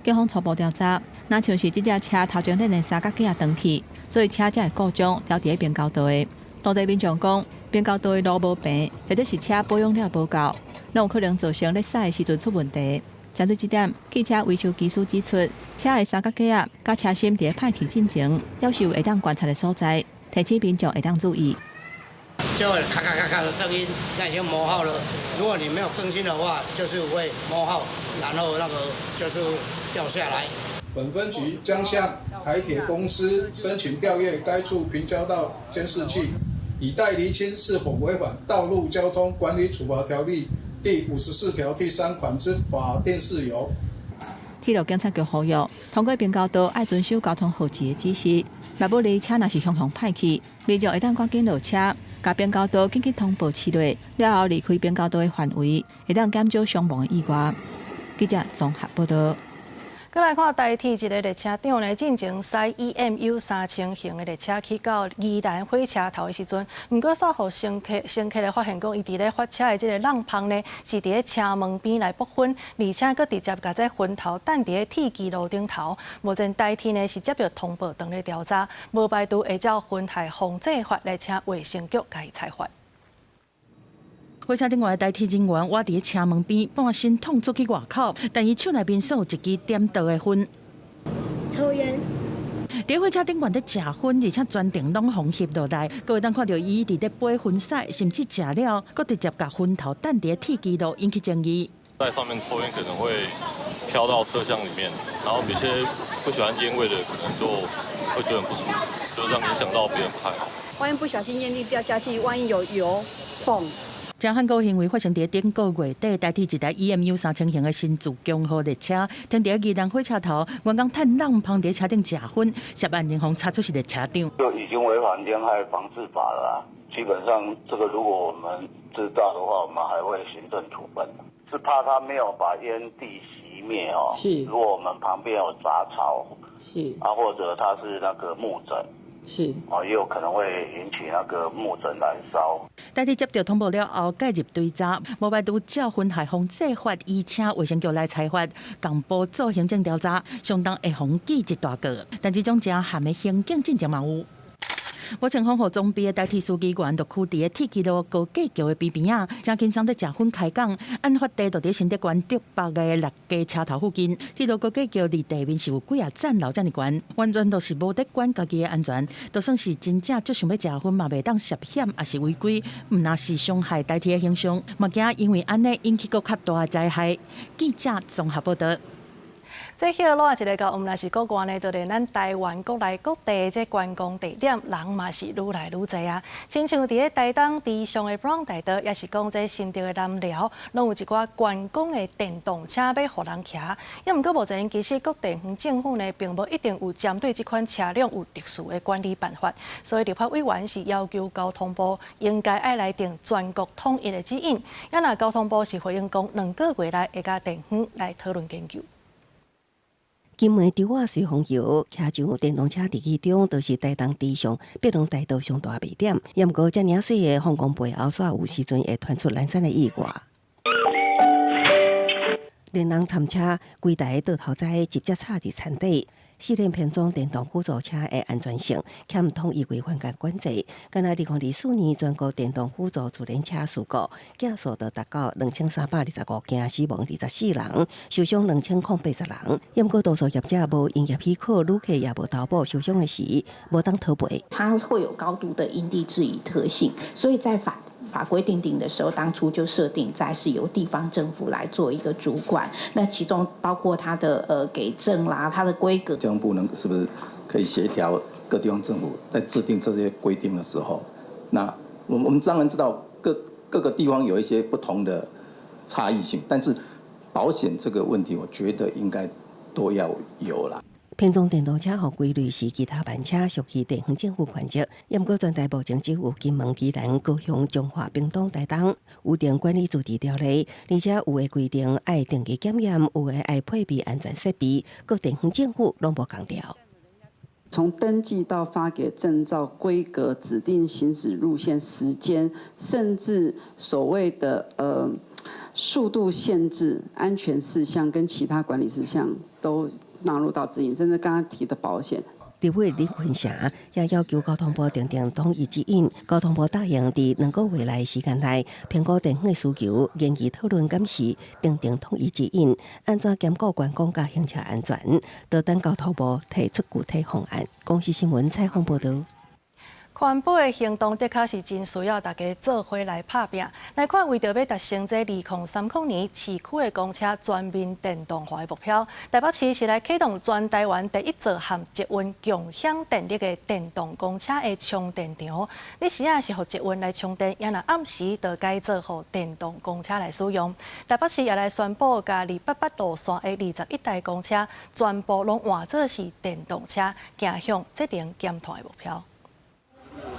警方初步調查，若像是這隻車頭前輪的三角架斷去，所以車才會故障，牢佇咧平交道的。當地民眾講，平交道的路無平，或者是車保養了無夠，攏有可能造成咧駛的時陣出問題。針對這點，汽車維修技師指出，車的三角架佮車身佇咧歹去進前，猶是有會當觀察的所在，提醒民眾會當注意。就會咔咔咔咔的聲音，那已經磨耗了。如果你沒有更新的話，就是會磨耗，然後那個就是掉下來。本分局將向台鐵公司申請調閱該處平交道監視器，以待釐清是否違反《道路交通管理處罰條例》第54條第3款之法定事由。鐵路警察局呼籲，通過平交道愛遵守交通號誌的指示，若無離車若是雄雄歹去，民眾會當趕緊落車，共平交道緊急通報試落，了後離開平交道的範圍，會當減少傷亡的意外。記者綜合報導。閣來看台鐵一个列車長呢，進前駛 EMU 3000型的列車去到宜蘭火車頭的時陣，毋過煞予乘客來發現講，伊佇咧發車的這个閬芳呢，是佇咧車門邊來爆薰，而且閣直接共這薰頭擲佇咧鐵支路頂頭。目前台鐵呢是接著通報，正咧調查，無排除會照薰害防制法來請衛生局共伊裁罰。火車頂外的台鐵人員倚佇咧車門邊，半身探出去外口，但伊手內面煞有一支點著的薰。抽菸。佇火車頂懸咧食薰，而且全程攏予翕落來，閣會當看著伊佇咧掰薰屎，甚至食了，閣直接共薰頭擲佇咧鐵支路，引起爭議。在上面抽菸可能會飄到車廂裡面，然後有些不喜歡菸味的，可能就會覺得很不舒服，就這樣影響到別人不太好。萬一不小心菸蒂掉下去，萬一有油，嘣！這項個行為發生佇頂個月底，台鐵一台 EMU 3000型的新自強號列車停佇宜蘭火車頭，員工趁閬芳佇車頂食薰，涉案人予查出是列車長。就已經違反煙害防治法了，基本上這個如果我們知道的話，我們還會行政處分。是怕他沒有把煙蒂熄滅哦。是。如果我們旁邊有雜草，是啊，或者他是那個木枕。是，哦，也有可能會引起那個木枕燃燒。台鐵接著通報了後，介入追查，無排除照薰害防制法，移請衛生局來裁罰，共部做行政調查，相當會予記一大過。但這種誠譀的刑警進前嘛有。無穿防護裝備的台鐵司機員，就囥佇咧鐵支路高架橋的邊邊仔，誠輕鬆咧食薰開講。案發地就佇新竹縣竹北的六家車頭附近，鐵路高架橋離地面是有幾仔層樓遮爾懸，完全就是無咧管家己的安全。就算是真正足想欲食薰，嘛袂當涉險，抑是違規，毋但是傷害台鐵的形象，嘛驚因為按呢引起閣較大的災害。記者綜合報導。這歇落一个到，毋但是國外呢，就連咱台灣國內各地這觀光地點，人嘛是愈來愈濟啊。親像佇咧台東池上的布朗大道，抑是講這新竹的南寮，攏有一寡觀光的電動車欲予人騎。抑毋過目前其實各地方政府呢，並無一定有針對這款車輛有特殊的管理辦法，所以立法委員是要求交通部應該愛來定全國統一的指引。抑若交通部是回應講，2個月內會佮地方來討論研究。金門稻仔隨風橋，騎上電動車佇其中，就是台東池上白龍大道上大賣點。也毋過，遮爾媠的放光背後，煞有時陣會傳出攔傘的意外。連人摻車，規台倒頭栽直接插佇田底。試驗編裝電動輔助車的安全性，欠統一規範佮管制。敢若2024年全國電動輔助自聯車事故，件數就達到2325件，死亡24人，受傷2080人。毋過多數業者無營業許可，旅客也無投保，受傷的時無當討賠。它會有高度的因地制宜特性，所以在法規訂定的時候，當初就設定在是由地方政府來做一個主管，那其中包括它的給證啦，它的規格。交通部能是不是可以協調各地方政府在制定這些規定的時候，那我們當然知道各個地方有一些不同的差異性，但是保險這個問題，我覺得應該都要有啦。編裝電動車予歸類是其他慢車，屬於地方政府權責。毋過全台目前只有金門、宜蘭、高雄、彰化、屏東、台東有定管理自治條例，而且有的規定愛定期檢驗，有的愛配備安全設備，各地方政府攏無仝調。從登記到發給證照、規格、指定行駛路線、時間，甚至所謂的速度限制、安全事項跟其他管理事項都納入到指引，甚至剛剛提的保險。立委李坤城也要求交通部訂定統一指引。交通部答應佇2個月內時間內評估地方的需求，研議討論檢視，訂定統一指引，按怎兼顧觀光佮行車安全，就等交通部提出具體方案。公視新聞採訪報導。環保的行動的確是真需要大家做伙來拍拚。來看，為著欲達成這2030年市區的公車全面電動化的目標，台北市是來啟動全台灣第一座含捷運共享電力的電動公車的充電場。日時仔是予捷運來充電，也若暗時就改做予電動公車來使用。台北市也來宣布，共288路線的21台公車全部攏換做是電動車，行向節能減碳的目標。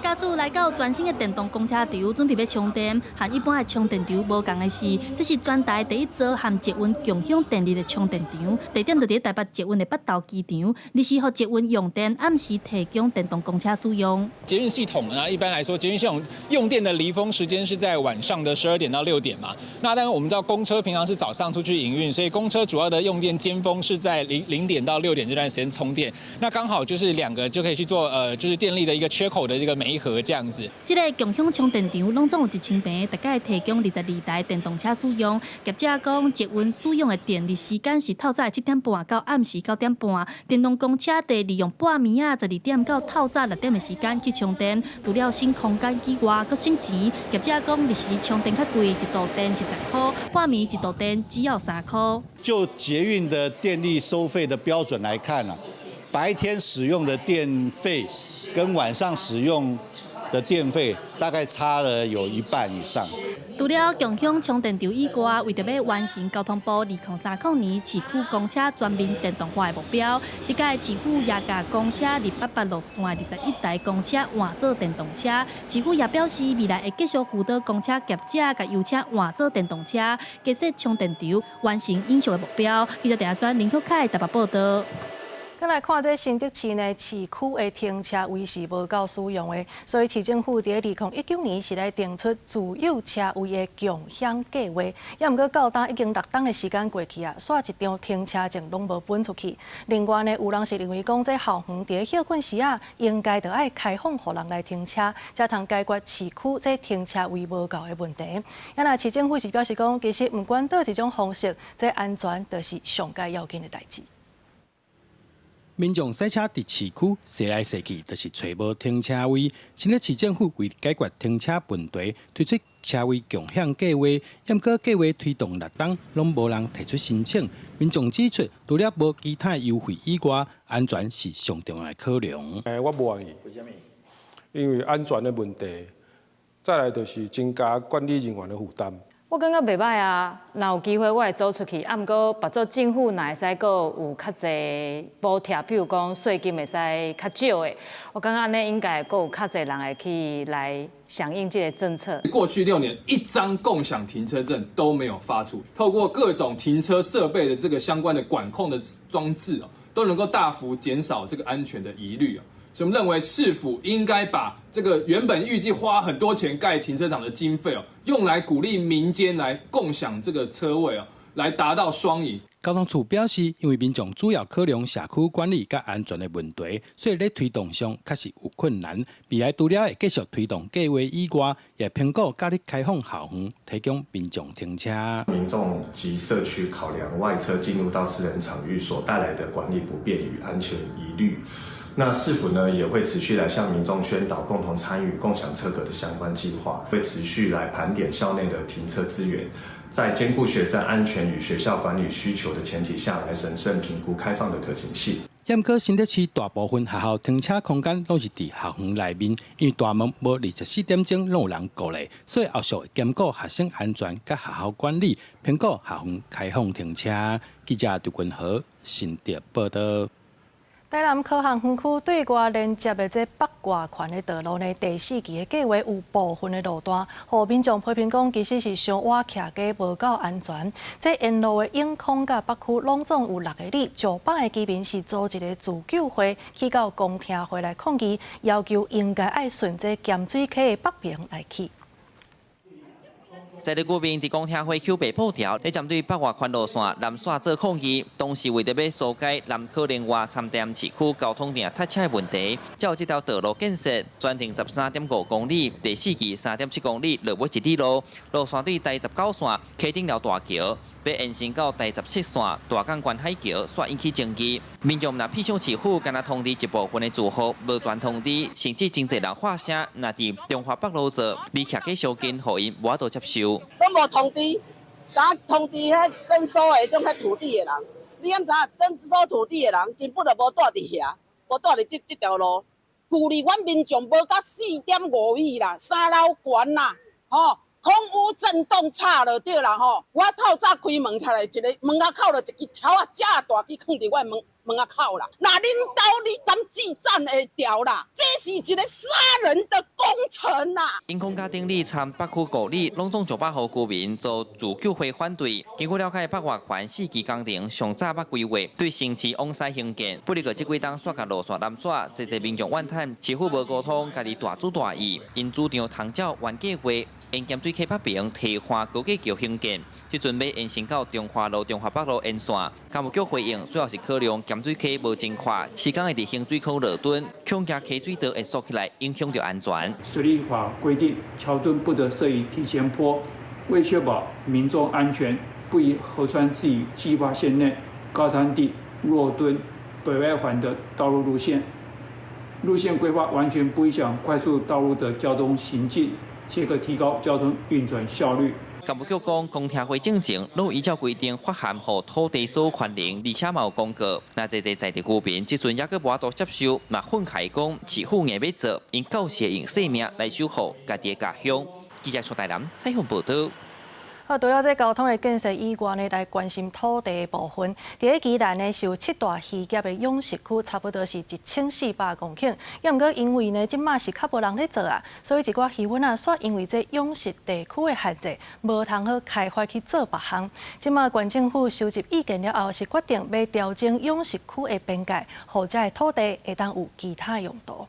駕駛來到全新的電動公車場，準備欲充電。和一般的充電場無仝的是，這是全台第一座含捷運共享電力的充電場。地點就佇台北捷運的北投機場，日時予捷運用電，暗時提供電動公車使用。捷運系統呢，一般來說，捷運系統用電的離峰時間是在晚上的12點到6點嘛。那但是我們知道公車平常是早上出去營運，所以公車主要的用電尖峰是在0點到6點這段時間充電。那剛好就是兩個就可以去做就是電力的一個缺口的一個媒合這樣子。這个共享充電場攏總有1000坪，大概提供22台電動車使用。業者講，捷運使用的電力時間是透早7點半到暗時9點半，電動公車得利用半暝仔12點到透早6點的時間去充電。除了省空間以外，閣省錢。業者講，日時充電較貴，一度電是10箍，半暝一度電只要3箍。就捷運的電力收費的標準來看啊，白天使用的電費跟晚上使用的電費大概差了有一半以上。除了共享充電場以外，為著欲完成交通部2030年市區公車全面電動化的目標，這屆市府也共公車288路線21台公車換做電動車。市府也表示，未來會繼續輔導公車業者，共油車換做電動車，加設充電場，完成永續的目標。記者鄭宣林旭凱台北報導。閣來看這新竹市呢，市區的停車位是無夠使用的，所以市政府佇2019年是來定出自有車位的共享計劃。也毋過到今已經6冬的時間過去啊，煞一張停車證攏無分出去。另外呢，有人是認為講，這校園佇歇睏時啊，應該著愛開放予人來停車，才通解決市區這停車位無夠的問題。啊若市政府是表示講，其實毋管佗一種方式，這安全就是上蓋要緊的代誌。民眾駛車佇市區踅來踅去，就是揣無停車位。新竹市政府為解決停車問題，推出車位共享計劃。毋過計劃推動6冬，攏無人提出申請。民眾指出，除了無其他優惠以外，安全是上重要的考量。我無願意。為啥物？因為安全的問題，再來就是增加管理人員的負擔。我感覺袂䆀啊，若有機會我會租出去。啊，毋過別做政府若會使閣有較濟補貼，比如講稅金會使較少的，我感覺按呢應該閣有較濟人會去來響應這個政策。過去6年，一張共享停車證都沒有發出，透過各種停車設備的這個相關的管控的裝置哦，都能夠大幅減少這個安全的疑慮啊。所以我們認為市府應該把這個原本預計花很多錢蓋停車場的經費哦，用來鼓勵民間來共享這個車位哦，來達到雙贏。交通處表示，因為民眾主要考量社區管理佮安全的問題，所以咧推動上確實有困難。未來除了會繼續推動計劃以外，也評估佮你開放校園，提供民眾停車。民眾及社區考量外車進入到私人場域所帶來的管理不便與安全疑慮，那市府呢也會持續來向民眾宣導，共同參與共享車格的相關計劃，會持續來盤點校內的停車資源。在兼顧學生安全與學校管理需求的前提下，來審慎評估開放的可行性。毋過新竹市大部分學校停車空間攏是佇校園內面，因為大門無24點鐘攏有人顧咧，所以後續會兼顧學生安全佮學校管理，評估校園開放停車。記者劉君和新竹報道。台南科學園區對外連接的這北外環的道路呢，第四期的計劃有部分的路段，予民眾批評講，其實是傷倚徛家，無夠安全。這沿路的永康佮北區攏總有6个里，上百个居民是組一个自救會，去到公聽會來抗議，要求應該愛順這鹹水溪的北爿來起。在地居民佇公聽會抾白布條，咧針對北外環路線南線做抗議，當時為著欲疏解南科聯外參踮市區交通定塞車的問題，才有這條道路建設，全長13.5公里，第四期3.7公里，落尾1里路，路線對台19線溪頂寮大橋，欲延伸到台17線大港關海橋，煞引起爭議。民眾若闢向市府，干焦通知一部分的住戶，無全通知，甚至真濟人發聲，若佇中華北路做，離徛家相近，予𪜶無法度接受。攏無通知，敢通知彼徵收的種彼土地的人，你敢知影徵收土地的人根本就無住佇遐，無住佇這條路，距離阮民眾無到4.5米啦，3樓懸啦，吼，空污震動差就對啦吼。我透早開門起來，一个門仔口就一支頭仔遮大支囥佇我的門仔口啦。若恁兜你敢計算會著啦？這是一个殺人的工程啦！永康佮頂里參北區五里，攏總900戶居民做自救會反對。經過了解，北外環四期工程上早捌規劃對新市往西興建，不過這幾冬煞共路線南轉，濟濟民眾怨嘆，市府無溝通，家己大主大意，𪜶主張通照原計劃。沿鹹水溪北爿替換高架橋興建，這陣欲延伸到中華路、中華北路沿線。工務局回應，主要是考量鹹水溪無真闊，時間會佇深水區落墩，恐驚溪水道會縮起來，影響著安全。水利法規定，橋墩不得設於提前坡，為確保民眾安全，不宜河川置於計劃線內高山地落墩北外環的道路路線。路線規劃完全不影響快速道路的交通行進。且可提高交通運轉效率。工務局講，公聽會進前，攏依照規定發函予土地所有權人，而且嘛有公告。若濟濟在地居民，這陣猶閣無法度接受，嘛憤慨講，市府硬欲做，𪜶到時會用性命來守護家己的家鄉。記者徐大南採訪報導。好，除了這交通的建設以外呢，來關心土地的部分。佇咧宜蘭呢，是有七大漁業的養殖區，差不多是1400公頃。猶毋過因為呢，這馬是較無人咧做啊，所以一寡漁塭仔，煞因為這養殖地區的限制，無通好開發去做別項。這馬縣政府收集意見了後，是決定欲調整養殖區的邊界，予這个土地會當有其他用途。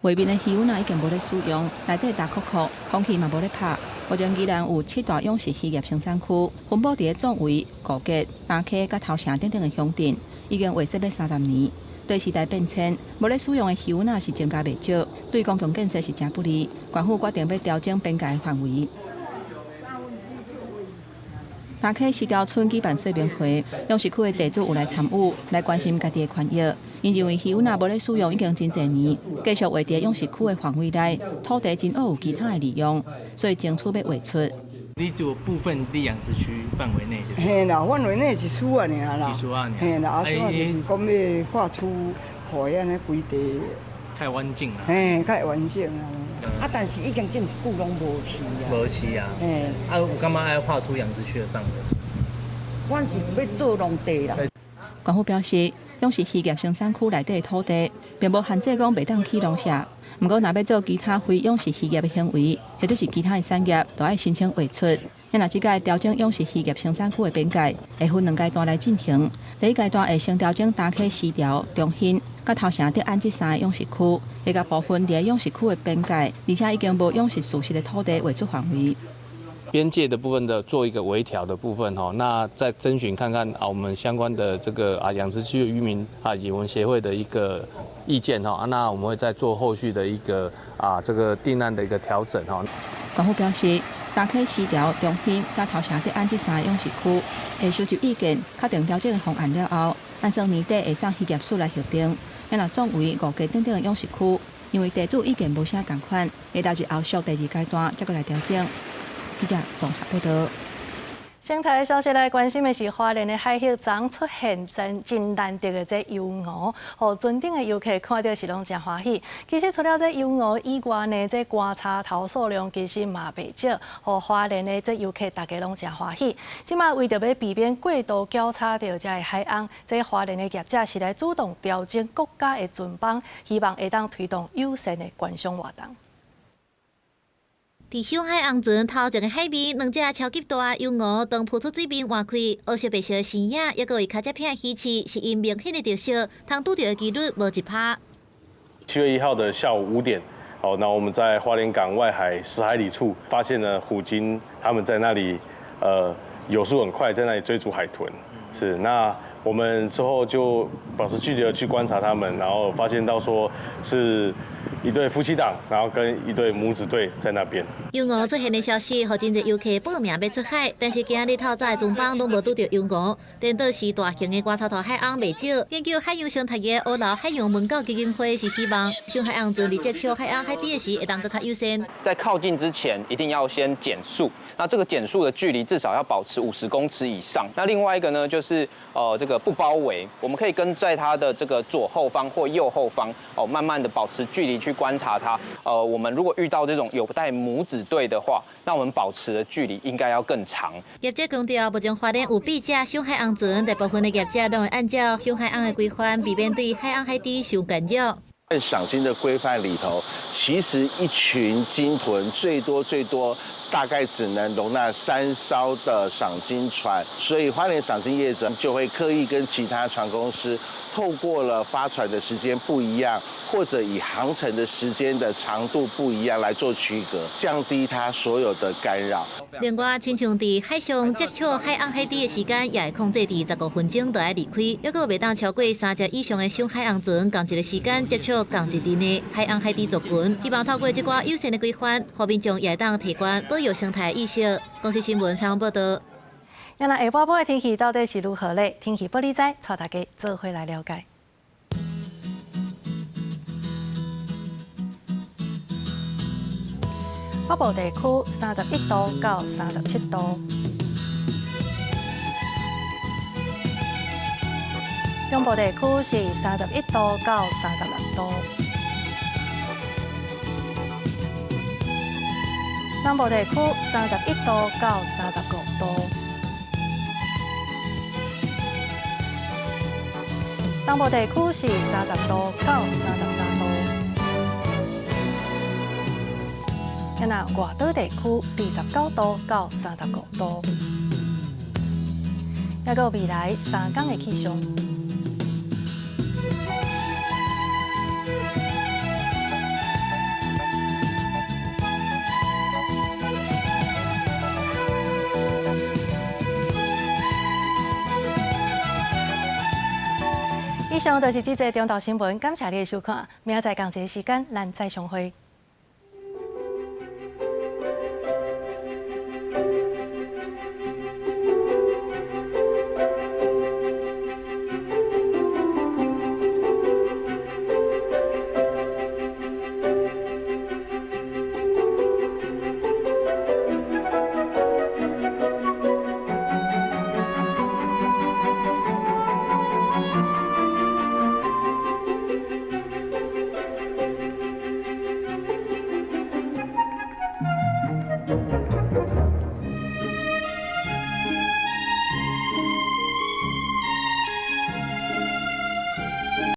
外面的漁塭仔已經無咧使用，內底焦洘洘，空氣嘛無咧拍。目前宜蘭有七大養殖漁業生產區，分布佇咧壯圍、五結、大溪佮頭城等等的鄉鎮，已經劃設欲30年。對時代變遷，無咧使用的漁塭仔是增加袂少，對公共建設是誠不利。縣府決定欲調整邊界範圍。大溪西碉村舉辦說明會，養殖區的地主有來參與，來關心家己的權益。𪜶認為漁塭仔無咧使用已經真濟年，繼續劃佇養殖區的範圍內，土地真好有其他的利用，所以爭取欲劃出。你就部分佇養殖區範圍內。嘿啦，範圍內一絲仔爾啦。一絲仔爾。嘿啦，啊，所以就是講欲劃出，予按呢規地。較完整啊。嘿，較完整啊。啊，但是已經真久攏無飼啊。無飼啊。嘿。啊，有感覺愛劃出養殖區的範圍？阮是欲做農地啦。縣府表示，養殖漁業生產區內底的土地，並無限制講袂當起農舍。毋過，若欲做其他非養殖漁業的行為，或者是其他的產業，都愛申請劃出。若這屆調整養殖漁業生產區的邊界，會分兩階段來進行。第一階段會先調整大溪西寮、中興、佮頭城德安這三个養殖區，會共部分佇養殖區的邊界，而且已經無養殖事實的土地劃出範圍。邊界的部分的做一個微調的部分，那再徵詢看看啊，我們相關的這個啊養殖區的漁民啊，以及我們協會的一個意見哈，那我們會再做後續的一個啊這個定案的一個調整哈。政府表示，大溪西寮、中興佮頭城德安這三个養殖區會收集意見，確定調整的方案了後，按算年底會送漁業署來核定。若總為五家等等的養殖區，因為地主意見無啥仝款，會留入後續第二階段再閣來調整。記者綜合報導。生態的消息來關心的是花蓮的海域，昨出現真真難得的這遊鰲，予船頂的遊客看著是攏誠歡喜。其實除了這遊鰲以外呢，這觀察頭數量其實嘛袂少，予花蓮的這遊客大家攏誠歡喜。這馬為著欲避免過度攪吵著這个海鰪，這花蓮的業者是來主動調整國家的船班，希望會當推動友善的觀賞活動。佇小海紅船頭前的海面，兩隻超級大遊鰲當浮出水面換氣，烏色白色的身影，猶閣有跤跡片魚刺，是𪜶明顯的特色。通拄著的幾率無1%。7月1號的下午5點，好，那我們在花蓮港外海10海里處發現了虎鯨，他們在那裡，游速很快，在那裡追逐海豚。是，那我們之後就保持距離去觀察他們，然後發現到說是一對夫妻檔，然後跟一對母子對在那邊。遊鰲出現的消息，予真濟遊客報名欲出海，但是今日透早的船班攏無拄著遊鰲。顛倒是大型的觀察頭海鰪袂少。研究海洋生態的烏樓海洋文教基金會是希望，賞海鰪船佇接觸海鰪海底的時，會當閣較友善。在靠近之前，一定要先減速。那這個減速的距離至少要保持50公尺以上。那另外一個呢，就是這個不包圍，我們可以跟在它的這個左後方或右後方哦，慢慢的保持距離去觀察它。我們如果遇到這種有帶母子隊的話，那我們保持的距離應該要更長。業者強調，目前花蓮有八隻賞海鰪船，大部分的業者攏會按照賞海鰪的規範，避免對海鰪海底受干擾。在賞鯨的規範裡頭，其實一群鯨豚最多最多大概只能容納3艘的賞鯨船，所以花蓮賞鯨業者就會刻意跟其他船公司透過了發船的時間不一樣，或者以航程的時間的長度不一樣來做區隔，降低它所有的干擾。另外，親像佇海上接觸海鰪海底的時間，也會控制佇15分鐘就愛離開，猶閣袂當超過三隻以上的賞海鰪船仝一个時間接觸仝一陣的海鰪海底族群。希望透過這寡友善的規範，予民眾也會當提懸保育生態意識。公視新聞採訪報導。那下晡晡的天氣到底是如何咧？天氣報你知，帶大家做伙來了解。北部地區31度到37度，中部地區是31度到36度，南部地區31度到35度，東部地區是30度到33度。那外島地區29度到35度，猶閣未來3天的氣象。以上就是這節中晝新聞，感謝你的收看，明仔載仝一个時間，咱再相會。